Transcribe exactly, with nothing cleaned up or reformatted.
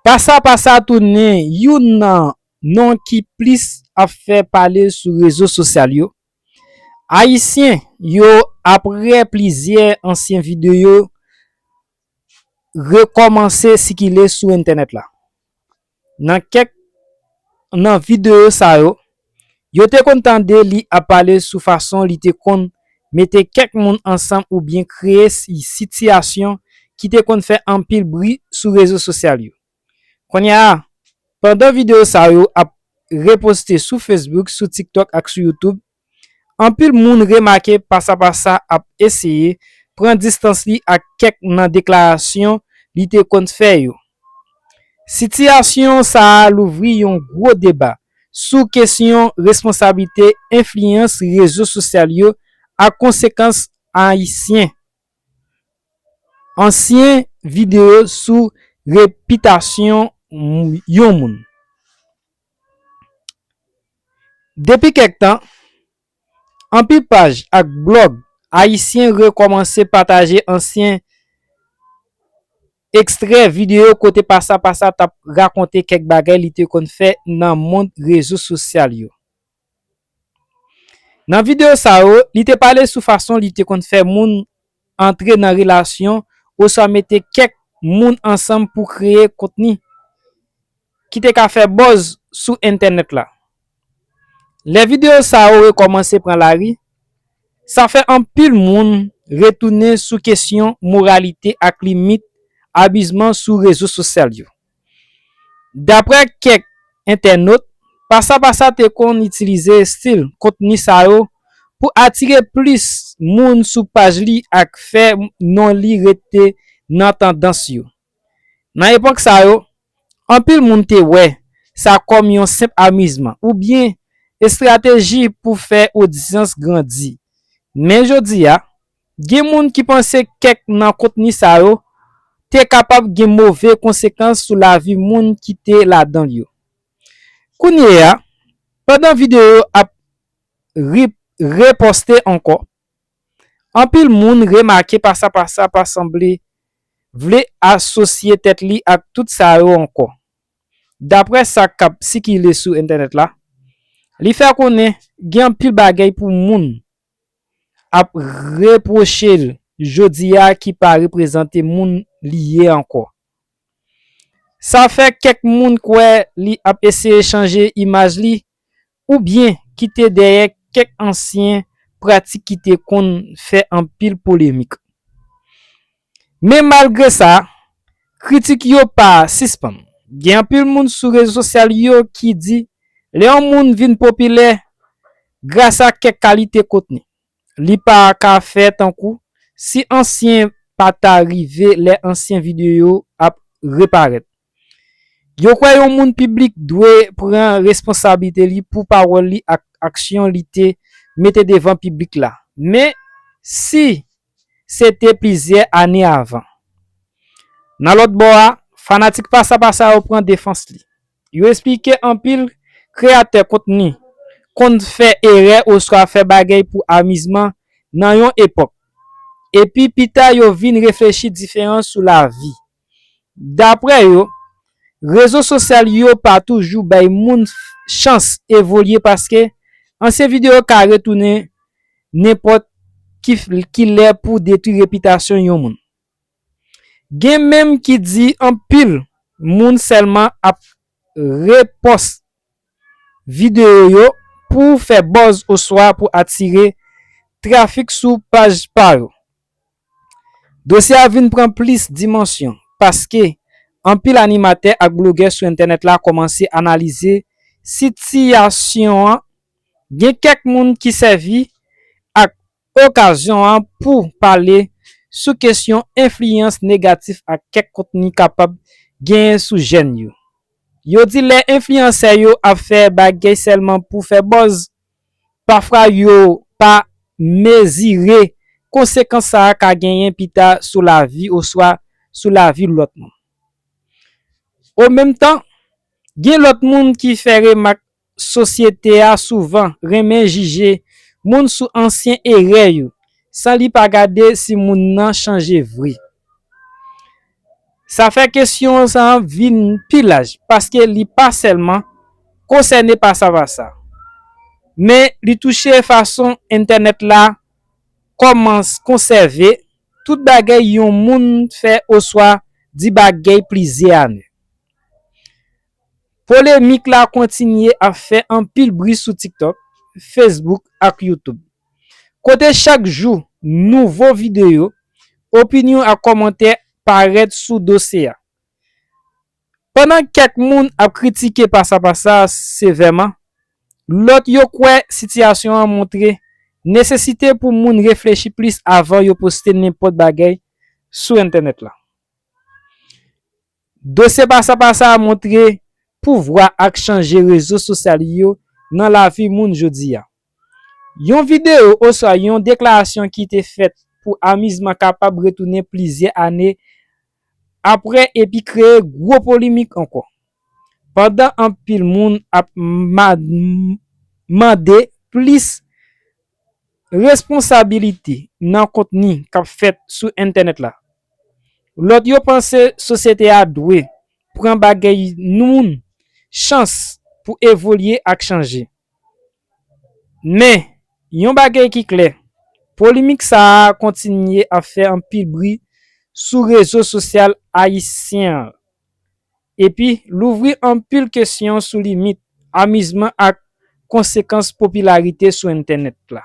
Pasa pasa tounen youn nan non ki plis ap fè pale sou rezo sosyal yo. Ayisyen yo, apre plizyè ansyen videyo, rekòmanse sikile sou entènèt la. Nan kèk nan videyo sa yo, yo te konn tande li ap pale sou fason li te konn mete kèk moun ansanm oubyen kreye si- sitiyasyon ki te konn fè anpil bri sou rezo sosyal yo. Kounye a, pandan videyo sa yo ap reposte sou Facebook, sou TikTok ak sou YouTube, anpil moun remake Pasa Pasa ap eseye pran distans li ak kèk nan deklarasyon li te konn fè yo. Sitiyasyon sa a louvri yon gwo deba sou kesyon responsablite enfliyans rezo sosyal yo ak konsekans ayisyen ansyen videyo sou repitasyon yon moun. Depi kèk tan, anpil paj ak blòg ayisyen rekòmanse pataje ansyen ekstrè videyo kote Pasa Pasa t ap rakonte kèk bagay li te konn fè nan mond rezo sosyal yo. Nan videyo sa yo, li te pale sou fason li te konn fè moun antre nan relasyon oswa mete kèk moun ansanm pou kreye kontni ki te ka fè buzz sou entènèt la. Lè videyo sa yo rekòmanse pran lari, sa fè anpil moun retounen sou kesyon moralite ak limit abizman sou rezo sosyal yo. Daprè kèk entènot, Pasa Pasa te konn itilize estil kontni sa yo pou atire plis moun sou paj li ak fè non li rete nan tandans yo. Nan epòk sa yo, anpil moun te wè sa kòm yon senp amizman oubyen estrateji pou fè odyans grandi. Men jodi a, gen moun ki panse kèk nan kontni sa yo te kapab gen move konsekans sou lavi moun ki te ladan l yo. Kounye a, pandan videyo ap ri- repòste ankò, anpil moun remake Pasa Pasa pa sanble vle asosye tèt li ak tout sa yo ankò. Daprè sa k ap sikile sou entènèt la, li fè konnen gen anpil bagay pou moun ap repwoche l jodi a ki pa reprezante moun li ye ankò. Sa fè kèk moun kwè li ap eseye chanje imaj li oubyen kite dèyè kèk ansyen pratik ki te konn fè anpil polemik. Men malgre sa, kritik yo pa sispann. Gen anpil moun sou rezo sosyal yo ki di lè yon moun vin popilè gras a kèk kalite kontni li pa ka fè tankou si ansyen pa ta rive lè ansyen videyo ap reparèt. Yo kwè yon moun piblik dwe pran responsablite li pou pawòl li ak aksyon li te mete devan piblik la. Men si se te plizyè ane avan. Nan lòt bò a, fanatik Pasa Pasa yo pran defans li. Yo esplike anpil kreyatè kontni konn fè erè oswa fè bagay pou amizman nan yon epòk, epi pita yo vin reflechi diferan sou lavi. Daprè yo, rezo sosyal yo pa toujou bay moun chans evolye paske ansyen videyo ka retounen nenpòt ki, ki lè pou detwi repitasyon yon moun. Gen menm ki di anpil moun sèlman ap repòs videyo yo pou fè buzz oswa pou atire trafik sou paj pa yo. Dosye a vin pran plis dimansyon paske anpil animatè ak blogè sou entènèt la kòmanse analize sitiyasyon an. Gen kèk moun ki sèvi ak okazyon an pou pale sou kesyon enfliyans negatif ak kèk kontni kapab genyen sou jèn yo. Yo di lè enfliyansè yo ap fè bagay sèlman pou fè buzz, pafwa yo pa mezire konsekans sa a ka genyen pita sou lavi oswa sou lavi lòt moun. O menm tan, gen lòt moun ki fè remak sosyete a souvan renmen jije moun sou ansyen erè yo, san li pa gade si moun nan chanje vre. Sa fè kesyon sa a vin pi laj, paske li pa sèlman konsène pasa pasa, men li touche fason entènèt la kòmans konsève tout bagay yon moun fè oswa di bagay plizyè ane. Polemik la kontinye ap fè anpil bri sou TikTok, Facebook ak YouTube, kote chak jou nouvo videyo, opinyon ak kòmantè parèt sou dosye a. Pandan kèk moun ap kritike pasa pasa sevèman, lòt yo kwè sitiyasyon an montre nesesite pou moun reflechi plis avan yo poste nenpòt bagay sou entènèt la. Dosye pasa pasa a montre pouvwa ak chanje rezo sosyal yo nan lavi moun jodi a. Yon videyo oswa yon deklarasyon ki te fèt pou amizman kapab retounen plizyè ane apre epi kreye gwo polemik ankò. Pandan anpil moun ap ma- mande plis responsabilite nan kontni k ap fèt sou entènèt la, lòt yo panse sosyete a dwe pran bagay moun chans pou evolye ak chanje. Men, yon bagay ki klè, polemik sa a kontinye ap fè anpil bri sou rezo sosyal ayisyen an, epi louvri anpil kesyon sou limit, amizman ak konsekans popilarite sou entènèt la.